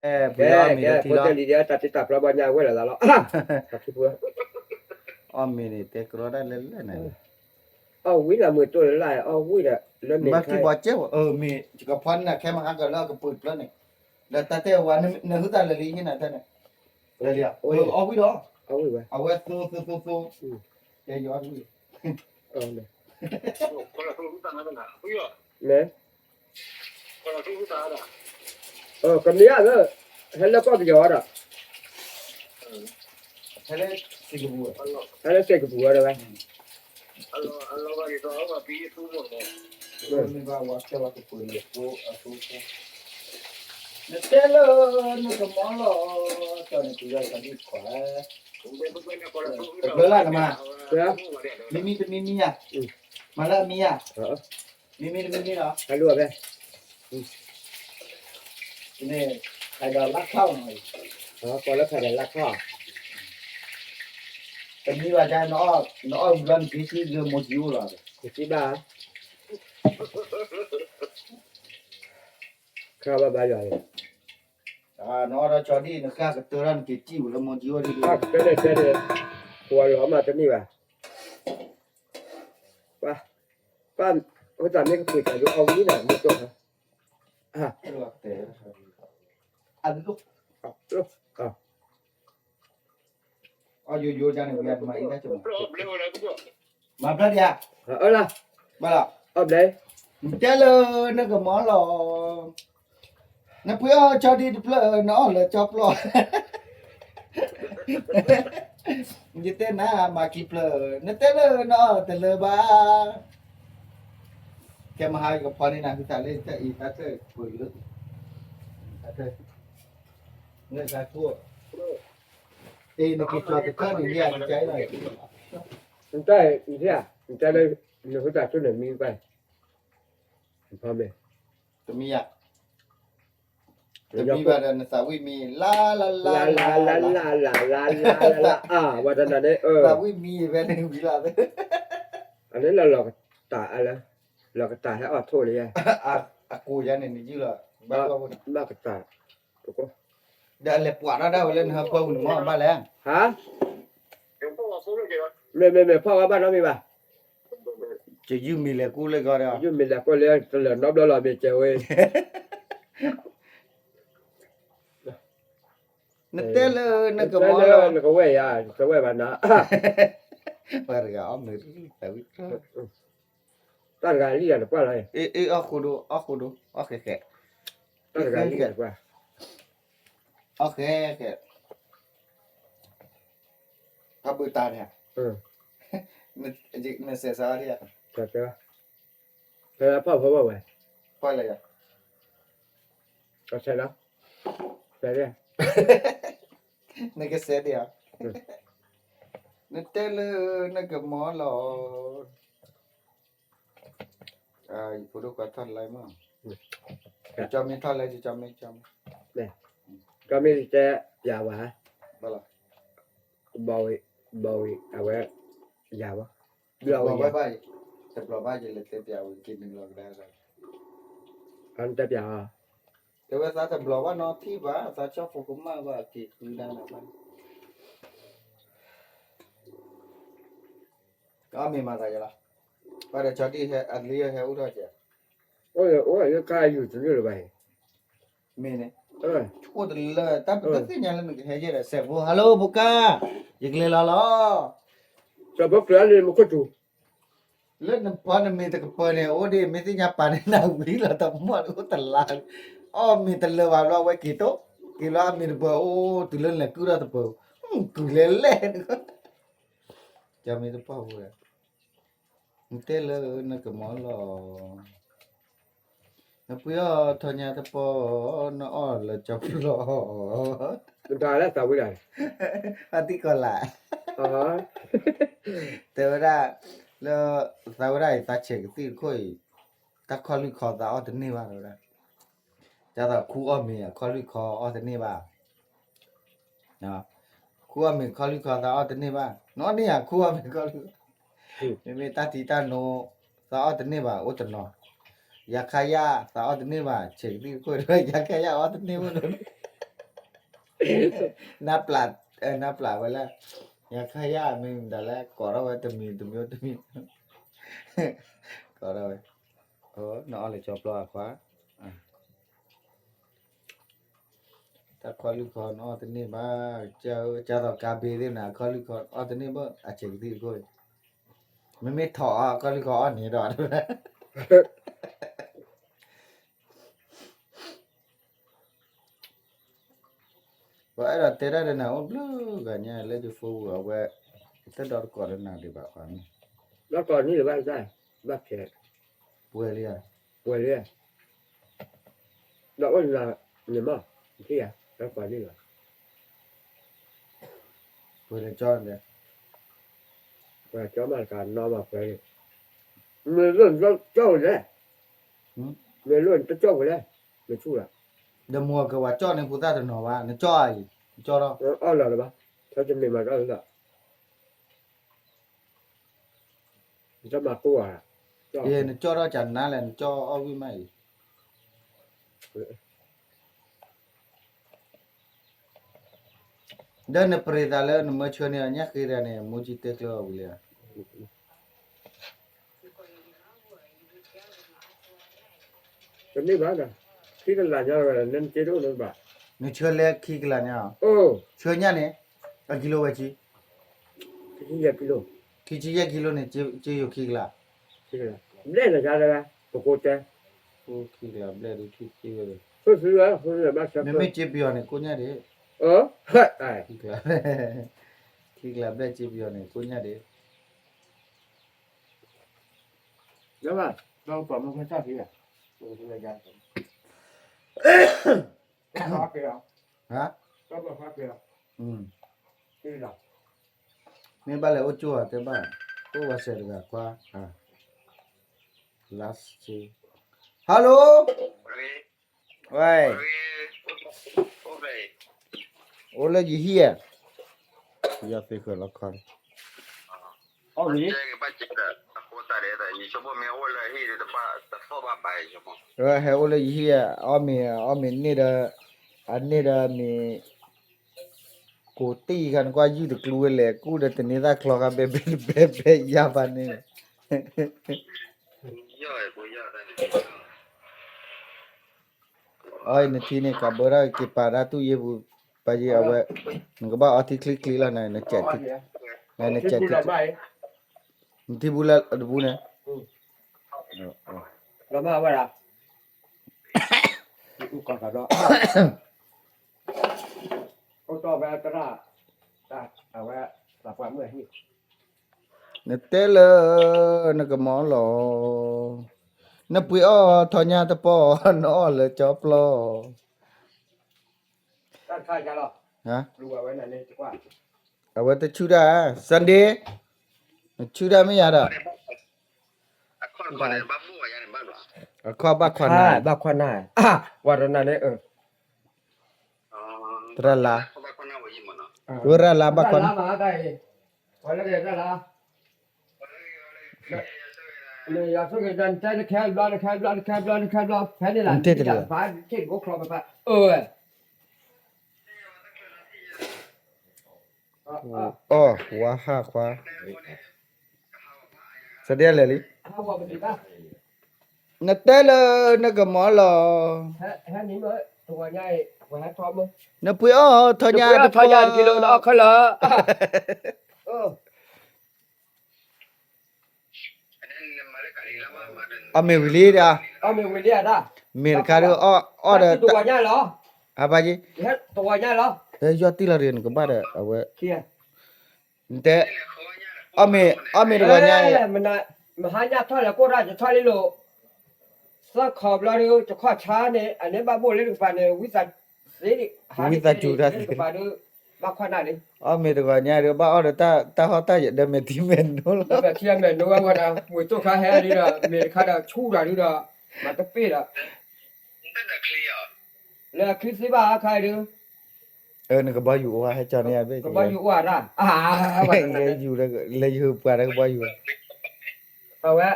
ကဲ ကဲ ဖိတလံၤဒ်တၢ်တ့တၢ်ဖျီဘီညါဝဲလီၤသးလီၤ, အီၣ်မ့ၤန့ၣ် တဲကရီတၢ်လၢလၢန့ၣ်, အီၣ်ဝံၤလၢမုာ်တိၢ်လၢ် အီၣ်ဝံၤဒီး လၢမ့ၢ်ဘၣ်ကံဘီကဲဝဲ မ့ၢ်ကဖီန့ၣ် ခဲမဟါကလၢကပၢၤတဖျၢၣ်န့ၣ်, ဒီးတၢ်တဲဝဲ နဟုသးလၢလံဟ့ၣ်နၤတၢ်န့ၣ်, လၢလံ, အီၣ်ဝံၤလီၤ, အဝဲသိသိသိသိ, ယအီၣ်ဝံၤ ကမ့ၢ်ဧါ, ကမ့ၢ်ဧါ, ဟဲလၢကီၢ်ပယီၤဒီး, ဟဲလၢစ့ၣ်ကပူၤ, ဟဲလၢစ့ၣ်ကပူၤဝဲဒီးဝဲ, နတဲလၢနကမီၤလီၤ, တဘျီလၢနမၤ, မံမံတမံမံဧါ, မၤလၢအမံဧါ, မံမံတမံမံလီၤ, ဟဲလၢအဝဲ န့ၣ်, ခးဒီးလၢခီၣ်နီၤ, ကီလၢခးဒီးလၢခီၣ်, တမံဘၣ်ဒၣ်, နအီၣ်ဘျီနက့ၤစံလၢမိၢ်ကံအိၣ်လီၤ, က့ၤစံဘၣ်, ခါဘၣ်ဘၣ်ယွၤန့ၣ်, နအီၣ်ဒီးကၠီဒံၣ် နဃၣ်ကတၢၢ်ဒၣ်နက့ၤစံဝဲလၢမိၢ်ကံအိၣ်ဒံး, ကတၢၢ်န့ၣ်တဲန့ၣ်, ပှၤလီၤမးတန့ၢ်ဘၣ် ပၢ်, ပၢ်, အဃိသတးမ့ၢ်ကပှ့ၤတၢ်ဒုးအီၣ်ဝံၤန့ၣ် မ့ၢ်ကၠီ, အ, အ, အီၣ်ယိယိဒၣ်န့ၣ် ဝံၤအတမၤအံၤတၢ်ကမၤ, မၤဖျါဒံးဧါ, အၢလီၤ, ဘၣ်လီၤ, အီၣ်ဘျဲ, နတဲလၢနကမီၤလီၤ နပှ့ၤအီၣ်ကၠီဒံတဖျၢၣ် နအီၣ်လၢကၠီပျီၢ်, ယတဲနၤမၤခံဖျၢၣ် နတဲလၢနအီၣ်တလၢဘၣ်, ကဲမဟါယကဖီန့ၢ်နၤ ဟုသးလၢတၢ်အံၤတၢ်တၢၢ်ပှဲၤလၢ, တၢ်တၢၢ်, နတၢ်ကိၢ်, အ့ နက့ၤကၠီတခၢၣ်န့ၣ် ယကကဲလီၤ, နတၢ်အံၤ နတဲလၢ, နဟုသးဆိန့ၣ်မံဘၣ်, ဖီမ့ၢ်, တမံယၤ တမံဘၣ်ဒီး နသးဝံၣ်မံ လါလါလါလါလါလါလါလါလါလါ အဝဲတနၤန့ၣ် သးဝံၣ်မံဖဲန့ၣ်ဝံၤလီၤ, အန့ၣ်လီၤလီၤကတၢ်အလၢ, လီၤကတၢ်ဟဲအီၣ်ထိၣ်လံယဲ, အကိးယၤန့ၣ် နယုၢ်လီၤ, ဘၣ်ကတၢ်, ဒီးအလဲၤပှၤထီၣ်ဒၣ်ဝဲလၢနဟၢဖၢပူၤန့ၣ်မ့ၢ်ဘၣ်လဲၣ်, ဟါ, မ့မ့မ့ၢ်ဖီၣ်ဝဲဘၣ်နီတမံၤဘၣ် ယယုၢ်မံၤလဲၤကူလၢဂီၤဒီး ယုၢ်မံၤလဲၤကူလၢတလၢာ်နီတဘျီလီၤ မ့ၢ်ကဲဝဲ, နတဲလၢနကမီၤလီၤ, နကဝဲၢ်ယၤ တဝဲၢ်ဘၣ်နၤ, ပှၤတဂၤအီၣ်မ့ၤ, တၢ်တဂၤလံယၤတပှၢ်လီၤ, အီၣ်ဃိဒိ အီၣ်ဃိဒိ အီၣ်ဃဲဃဲ, တၢ်တဂၤလံယၤတပှၢ်, အီၣ်ဃဲဃဲ အဘုးတၢ်န့ၣ်, နစဲးစါဒံးဧါ, ဖဲဖီၣ်ဖိဘၣ်ဝဲ, ဖီၣ်လၢယၤ, ကဆဲးလီၤ, ဆဲးဒံး, နကဆဲးဒံးဧါ, နတဲလၢနကမီၤလီၤ, ယဖိဒိၣ်ခွါထီၣ်လၢမး, ကၠီမ့ၢ်ထီၣ်လၢ ကၠီမ့ၢ် ကၠီမ့ၢ်, ကၠီမ့ၢ်တဲပျးဝဲ, ဘၣ်လီၤ, ဘီဝံၤ ဘီဝံၤ အဝဲ ယၤဘၣ်, ဘျီဝဲယၤ, တဘျီဘၣ် ယလဲၤတဲပျးဝံၤက့ၤနုာ်လီၤကဒါ, အတဲပျးအီၤ, တဲဝဲသးတဘျီဘၣ်နီၤထံၣ်ဘၣ် သးဆီၣ်ဖိကမၣ်ဘၣ်က့ၤဃုဒၣ်နၤဘၣ် အီၣ်မ့ၤမၤသးယလီၤ, ဘၣ်ဒီးကၠီဒံၣ်အလံဟဲအိၣ်ထီၣ်ကဲ, အိၣ်အိၣ်ယကါယူၤတနုာ်လၢၤဘၣ်အံၤ, မ့ၢ်န့ၣ်, အိၣ်တလၢ တၢ်ပတသ့ၣ်ညါလၢနကဟဲယဲဒီး စဲးဖိ hello ဖိကါ, ယကလဲၤလီၤလီၤ, စဲးဖိကျၢၤလံမူခိၣ်တူၤ, လၢနဖီနမ့ၤတကပၤန့ၣ် အိၣ်ဒံး မ့ၢ်သ့ၣ်ညါပာ်န့ၣ်နၤဝံၤလီၤ တမီၢ်န့ၣ်အိၣ်တလါ, အီၣ်မ့ၤတလၢဘၣ်ဘျီ အဝဲက့ၤတိၢ်, က့ၤလီၤအမ့ၤတပၤအိၣ် တုၤလၢနလဲၤကုၢ်ထီၣ်တပၤ, ကုၤလဲၤလဲၣ် ကမ့ၢ်တပီၢ်ဝဲ, နတဲလၢနကမီၤလီၤ, နပှ့ၤအီၣ်ထီၣ်ညါတပီၢ်, နအီၣ်လၢကၠီပျီ, နတၢ်လၢသးဝံၣ်ဒၣ်, အတံၢ်ကီၢ်လၢ်, တဲဝဲဒၣ်, လၢ, သးဝဲဒၣ်အံၤ သးဆဲးကသံၣ်တခိၣ်အံၤ, တၢ်ခီၣ်လွံၢ်ခီသးအီၣ်တန့ၢ်ဘၣ်တဲဝဲဒၣ်, ဒ်သိးခူအီၣ်မ့ၤ ခီၣ်လွံၢ်ခီအီၣ်တန့ၢ်ဘၣ် ခူအီၣ်မ့ၤခီၣ်လွံၢ်ခီသးအီၣ်တန့ၢ်ဘၣ်, နီၢ်န့ၢ်ယၤခူအီၣ်မ့ၤခီၣ်လွံၢ်, မ့မ့ၢ်တၢ်ထံတၢ်နိ, သးအီၣ်တန့ၢ်ဘၣ် အိၣ်တနီၤ, ယၤခါယၣ် သးအီၣ်တန့ၢ်ဘၣ် ဆဲးကသံၣ်တခိၣ် ယၤခါယၣ်အီၣ်တန့ၢ်ဘၣ်, နၢ်ပျၢ်, နၢ်ပျၢ်ဝဲလၢ ယခါယမ့ၢ်ဒၣ်လဲၣ် ကိးထီၣ်ဝဲတမံၤတမံၤတမံၤ, ကိးထီၣ်ဝဲ, နအီၣ်လၢကၠီပျီအခွါ, တၢ်ခီလုၢ်ခီနအီၣ်တန့ၢ်ဘၣ်, ကသိးကါဘ့သ့ၣ်နၤ ခီလုၢ်ခီအီၣ်တန့ၢ်ဘၣ် အဆဲးကသံၣ်တခိၣ်, မ့မ့ၢ်ထီၣ်အီၣ်ခီလုၢ်ခီအီၣ်န့ၣ်ဒီး ပှၤအဲၣ်ဒိးတဲတၢ်ဒီးနၤအိၣ်ဘျုးဂၤညါလၢယဖိပူၤအဝဲ, တဒီတကိးဒီးနၤဒံးဘၣ်ခွါမ့ၢ်, ဒီတကိးန့ၣ်လၢၤဘၣ်, ဘၣ်ခဲ, ပှဲၤလံဧါ, ပှဲၤလံ, ဒီးအိၣ်န့ၣ်မး, ထံၣ်ဧါ, ဒီတကိးန့ၣ်လီၤ, ပှဲၤလံကၠီန့ၣ်, ပှဲၤကၠီမးတကးနီၢ်မးပှဲၤလံ, မ့ၢ်လိၣ်နတကၠီဝဲလဲၣ်, မ့ၢ်လိၣ်နတကၠီဝဲလဲၣ်, မ့ၢ်ဆူၣ်လီၤ, ဒီးမိၢ်ကဝၤကၠီန့ၣ် ဖိသၣ်တနီၤဘၣ် နကၠီအံၤ, နကၠီထီၣ်, အီၣ်လီၤလၢၤဘၣ်, ထဲတမ့ၢ်မၤတၢ်လၢ နတမၤကိၢ်ဧါ, နကၠီထီၣ်ကနါလဲၣ် နကၠီအီၣ်ဝံၣ်မးအံၤ, ဒီးနပရံးသးလၢနမၢဆှၢန့ၢ်အီၤညၣ်ဃ့တဂၤန့ၣ် မူကံတဲကျၢအီၤဝံၤလံဧါ, တန့ၢ်ဘၣ်ဒီး, ခံကလးညါလီၤ နစ့တအိၣ်လၢၤဘၣ်, နဆှၢလၢခံကလးညါ, ဆှၢညၣ်န့ၣ်, အကံလိဝဲဆံ, ခံဆံယဲၢ်ကံလိ, ခံဆံယဲၢ်ကံလိန့ၣ် စ့ယိၤခံကလး, ဘျဲၣ်လၢၤယါလၢၤ, ပကိးတဲ, ခံကလးဘျဲၣ်ဒုးထံၣ်သ့ဝဲ, မ့မ့ၢ်စ့ပယီၤန့ၣ် ကိၣ်ညၣ်ဒံး, ခံကလးဘျဲၣ်စ့ပယီၤန့ၣ် ကိၣ်ညၣ်ဒံး, မ့ၢ်ဘၣ်လဲၣ်အိၣ်ကၠိဧါတဲဘၣ်, အိၣ်ဝဲစဲးတဂၤခွါ, last, hello, ဝဲ, အိၣ်လၢယဟံၣ်ဧါ, ယသ့ဃၢၤလီၤခီန့ၣ်, အီၣ်မ့ၤ, ဟဲအိၣ်လၢယဟံၣ်ဧါ, အီၣ်မ့ၤ, အီၣ်မ့ၤန့ၣ်ဒီး, အန့ၣ်ဒီးမ့ၢ်ကိးတံၢ်ခါန့ၣ် ကွၢ်ယုၢ်တကျူဝဲလဲၣ် ကူၣ်ဒီးတန့ၤသၣ်ချီခါ ဘဲဘဲဘဲဘဲယါဘၣ်န့ၣ်, အီနထံန့ၣ် ကးဘၢဒၣ်က့ၤပာ်ဒၣ်တူၢ်ယ့ၢ်ပူၤ, ပာ်ယ့ၢ်အဝဲ, နကဘၣ်အီထံချံချံလီၤ နကဲးထံ, နကဲးထံ, နထံပူၤလၢတပူၤန့ၣ်, လီၤမၢ်ဝဲဒၣ်, အိၣ်တီၢ်ဝဲသရၣ်, အဝဲ, သးပှၢ်မုၣ်အဟံၣ်, နတဲလၢနကမၤလီၤ, နပှ့ၤအီၣ်ထီၣ်ညါတပီၢ် နအီၣ်လၢကၠီပျီ, အဝဲတဆူၣ်တၢ်, Sunday, နဆူၣ်တၢ်မ့ၢ်ယါဒီး, အခီၣ်ဘၣ်ခွါနၢ်, ဘၣ်ခွါနၢ်, ဝဲတနၤန့ၣ်, သရၣ်လါ, ဝဲရၣ်လါဘၣ်ခွါနၢ်, နတဲတလၢၤ, အီၣ်ဝါဟၣ်ခွါ, စဒဲလဲၣ်လံ, နတဲလၢနကမၤလီၤ, နပှ့ၤအီၣ်ထီၣ်ညါတပီၢ်, အီၣ်မ့ၤဝံၤလံဒီး, မ့ၢ်တခါဒီး, အီၣ်ဒီး, အဘၣ်ယ့ၢ်, ယီၢ်တံၢ်လီၤဒီး နကဘၣ်ဒီး အဝဲ, နတဲ, အီၣ်မ့ၤတဂီၤညါ, မဟါညါထီၣ်လၢကိၢ်တၢ်ယထီၣ်လံလိာ်, သၢခီဘျီဒီး ယခီၣ်ဆါန့ၣ် အန့ၣ်ဘၣ်ဘိၣ်လၢတကပၤန့ၣ် ဝံသးစူၤ, ဝံသးစူၤတၢ်သ့, ဘၣ်ခွါနၢ်လံ, အီၣ်မ့ၤတဂီၤညါဒီး ဘၣ်အီၣ်ဒီးတၢ်ဟီၣ်တၢ်ယၢၤဒီးမဲာ်ထံမဲာ်နိလီၤ, မဲာ်ထံမဲာ်နိဝဲဝဲဒၣ် ဝံၤတိၢ်ခါဟဲဒ်ဒီး မ့ၢ်တခါဒီးဆူၣ်ဒီးဒ်ဒီး, မၤတပ့ၢ်ဒီး လၢအချံသ့ဘၣ်အခါအံၤဒုး, နကဘီယူၤအိၣ်ဟဲကၠီန့ၣ်, ကဘီယူၤအိၣ်ဒၣ်, လဲၤယူၤလၢယဟူးပှၤတၢ်ကဘီယူၤ, အဝဲ,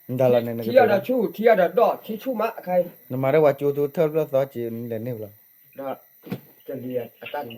ထံအီၤဒီးဆူၣ် ထံအီၤဒီးဒီး ထံဆူၣ်မးအခါအံၤ, နမၤတၢ်ဝဲကၠိတိထၢၣ်ဖျၢၣ်သီက့ၤ နလဲၤန့ၢ်ဘၣ်လီၤ, ကလံၤအတၢ်န့ၣ်, ပှၤသးဒီ,